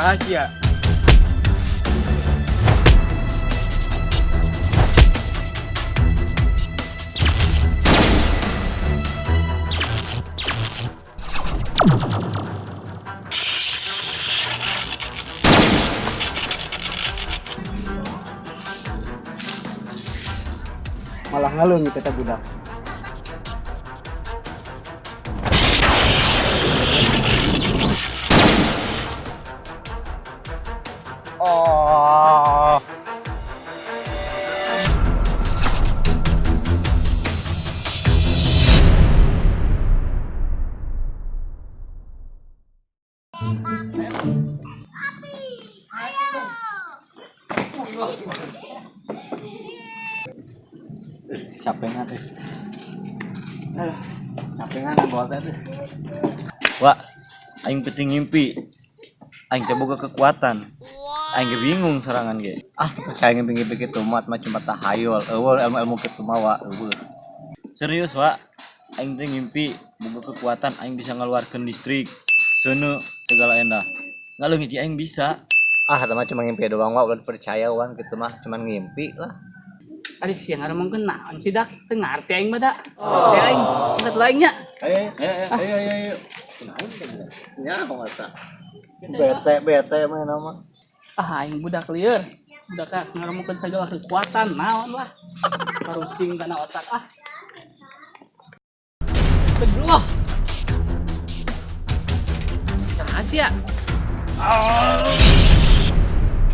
Saha sia? Malah ngaleungit eta budak. Oh. Capengan eh. Capengan bawa teh. Wah, aing penting ngimpi. Aing teh boga kekuatan. Aing ge bingung serangan ge. Ah, percaya ngimpi-ngimpi kitu mah mah cuma tahayul. Eueuh ilmu-ilmu kitu mah wa eueuh. Serius, Wak. Aing teh ngimpi boga kekuatan, aing bisa ngeluarkeun listrik. Seuneu segala endah. Ngaleungit ge aing bisa. Ah, eta mah cuma ngimpi doang wa, ulah percaya wan kitu mah cuma ngimpi lah. Ari sia ngaromongkeun naon sih dak? Teu ngarti aing mah da. Teh aing, ingat lain nya. Ayo ayo ayo ayo ayo. Nya eta. Bete bete mah nama. Ah, aing budak lieur. Budak ah ngaromongkeun segala kekuatan naon lah. Parusing kana otak ah. Astagfirullah. Saha sia?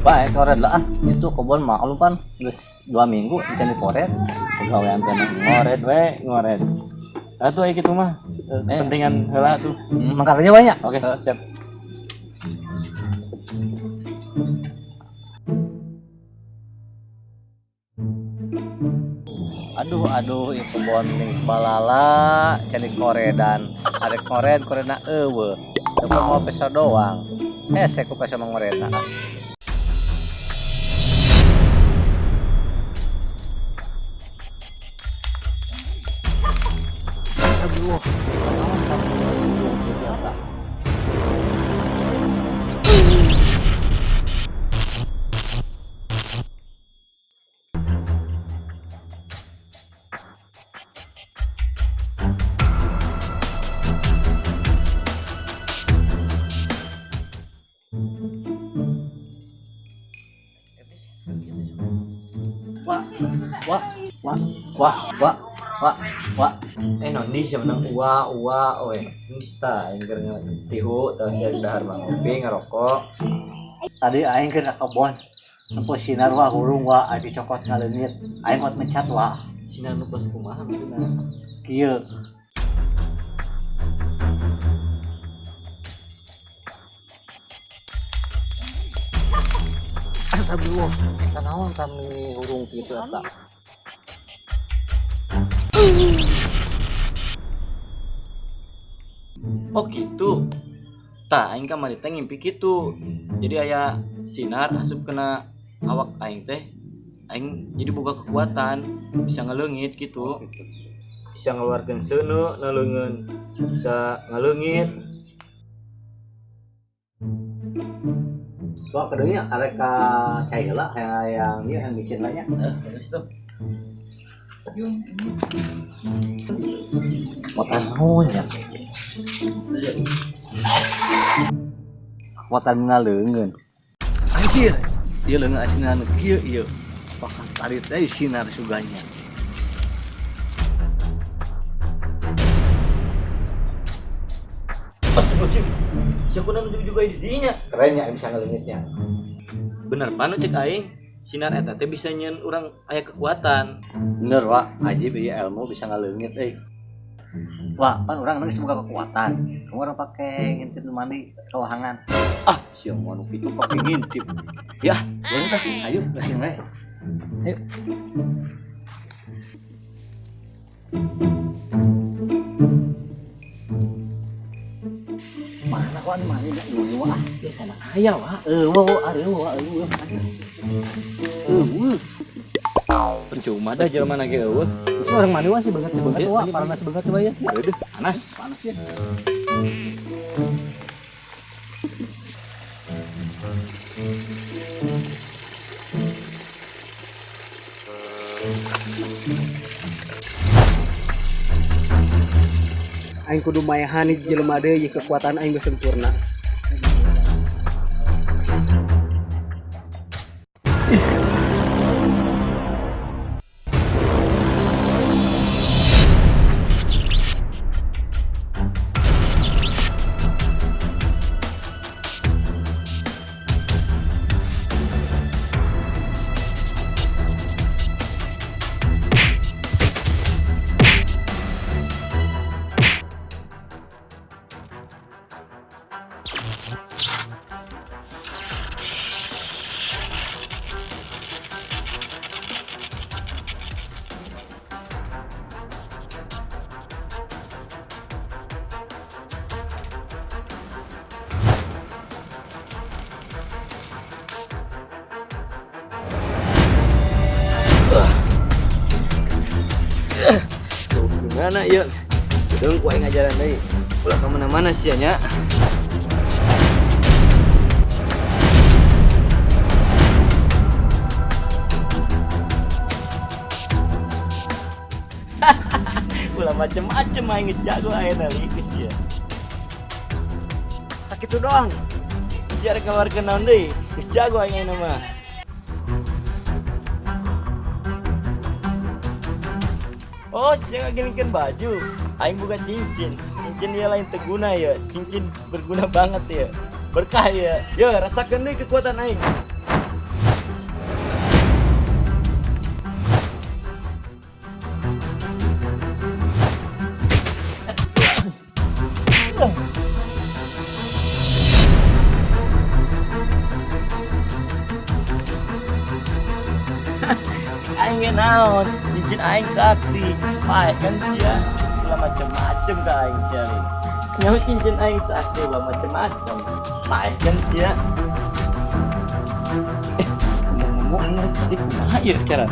Pak, koret lah ah. Itu kebon maklum pan geus 2 minggu encan dikoret. Pegawaian teh ngoret we, ngoret. Atuh aya kitu mah. Pentingan heula tuh. Mangkatnya banyak. Oke, siap. Aduh aduh ieu kebon ning sebalala can dikoredan. Ada koret koretna eueuh. Coba mau peso doang. Hese ku peso mangoretna ah. Aduh, naon sampe gitu eta. Wah, wah, wah, wah, wah, wah, wah. Nondi sia menang ua ua we. Geus tah aing keur tihu tah sia dahar mah ngopi ngarokok. Tadi aing keur ka kebon. Nempo sinar wah hurung wah aing dicokot ngaleungit. Aing kuat mecat wah. Sinar nu kos kumaha maksudna? Kieu. Astagfirullah. Eta naon kami hurung kitu eta? Oh gitu. Tah aing kamari teh ngimpi kitu. Jadi aya sinar asup kena awak aing teh. Aing jadi boga kekuatan, bisa ngaleungit gitu. Bisa ngeluarkeun seuneu na leungeun. Bisa ngaleungit. Wah, kedunya arek ka cai heula hayang ieu hayang micin lah nya. Terus tuh. Kekuatan naon ya? Kekuatan ngaleungeun. Anjir, ieu leungeun asinan kieu ieu. Bahkan tadi teh sinar suganya. Astagfirullahaladzim. Sia kunaon juga di dinya. Keren ya bisa ngaleungitnya. Bener panu cek aing. Sinar eta teh bisa nyeun urang aya kekuatan. Bener wah, ajib ieu ilmu bisa ngaleungit euy. Wah, pan urang geus boga kekuatan. Kamu orang pakai ngintip nu mandi kawahangan. Ah, sia mah nu kitu pake ngintip. Ya, Boleh tah, ayo geus we. Ayo. Mana kok anu mandi da eueuh wah. Biasana aya wah. Eueuh eueuh wah eueuh. Eueuh. Percuma dah jelema na ge eueuh. Terus orang mandi wah sih banget banget wah, panas banget wah ya. Aduh, panas. Panas ya. Aing kudu mayahan hiji jelema deui kekuatan aing geus sempurna. Tuh, gimana ya? Gedung ku aing ngajaran deui. Ulah ka mana-mana sia nya. Ulah macem-macem aing geus jago ayeuna geus sia. Sakitu doang. Sia rek ngaluarkeun naon deui? Geus jago aing ayeuna mah. Oh, sia ngagelingkeun baju. Aing buka cincin. Cincin dia lain teguna ya. Cincin berguna banget ya. Berkah ya. Yo, rasakeun deui kekuatan aing. Aing ge naon, cincin aing sakti. Paeh kan sia. Ulah macem-macem ka aing sia nih. Nyaho cincin aing sakti ulah macem-macem. Paeh kan sia. Ngomong-ngomong tadi kumaha ya cara?